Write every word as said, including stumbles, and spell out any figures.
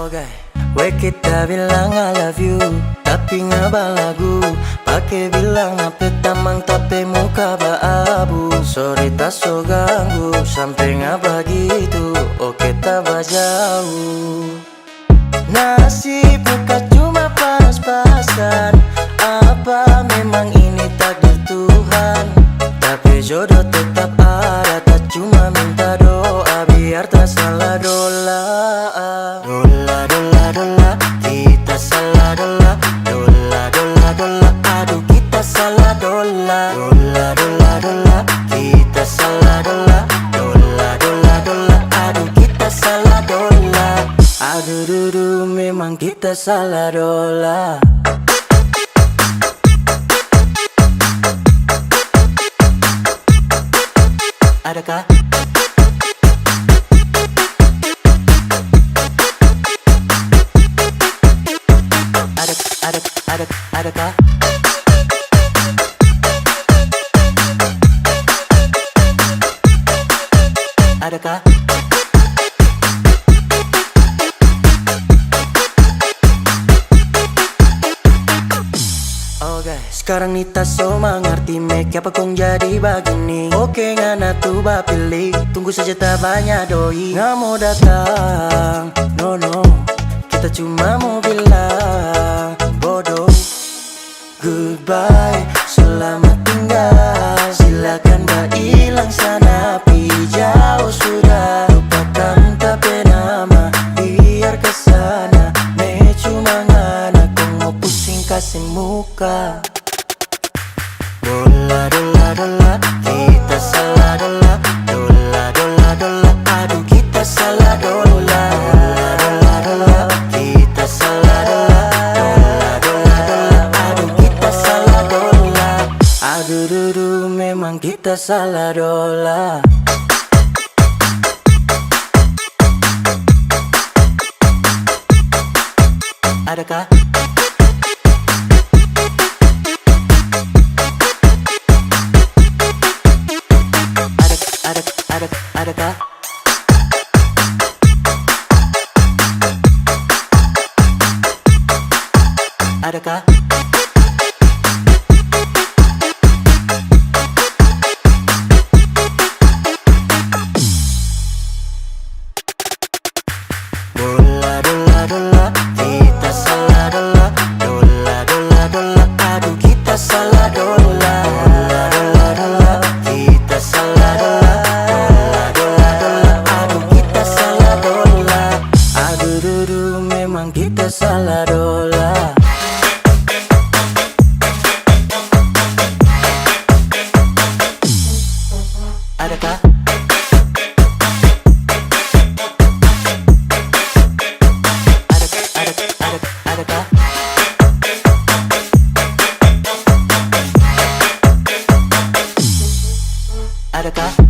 Weh, kita bilang I love you, tapi ngabah lagu. Pakai bilang ape tamang, tapi muka baabu. Sorry tak so ganggu, sampai ngabah gitu. Oke, tak bajauh. Nasib bukan cuma pas-pasan, apa memang ini takdir Tuhan? Tapi jodoh tetap ada, tak cuma minta doa, biar tak salah dola. Dola, dola, dola, kita salah dola. Dola, dola, dola, aduh kita salah dola. Dola, dola, dola, kita salah dola. Dola, dola, dola, aduh kita salah dola. Aduh, duh, duh, memang kita salah dola. Adakah? Ada, ada, ada, adakah? Adakah? Oke, sekarang ni tak so mangarti, me, kiapa kong jadi bagini. Oke, ngana tu bapilih, tunggu saja tak banyak doi. Ngamo datang, no, no, kita cuma mau bilang bodoh. Goodbye, selamat tinggal. Silakan bailang sana, pi jauh sudah. Lupakan tapi nama, biar ke sana. Me cuma ngana, kong mau pusing kasih muka. Dola, dola, dola, kita salah dola. Dola, dola, dola, aduh kita salah dola. Dola, dola, dola, kita salah dola. Dola, dola, dola, aduh kita salah dola. Aduh, duh, duh, memang kita salah dola. Adakah? Ada, ada, ada, adakah? Adakah? Dola, dola, dola, kita salah dola. Dola, dola, dola, aduh kita salah dola. Dola, dola, dola, kita salah dola. Dola, dola, dola, aduh kita salah dola. Aduh, duh, duh, memang kita salah dola. Adakah? Ada, ada, ada, adakah? Adakah?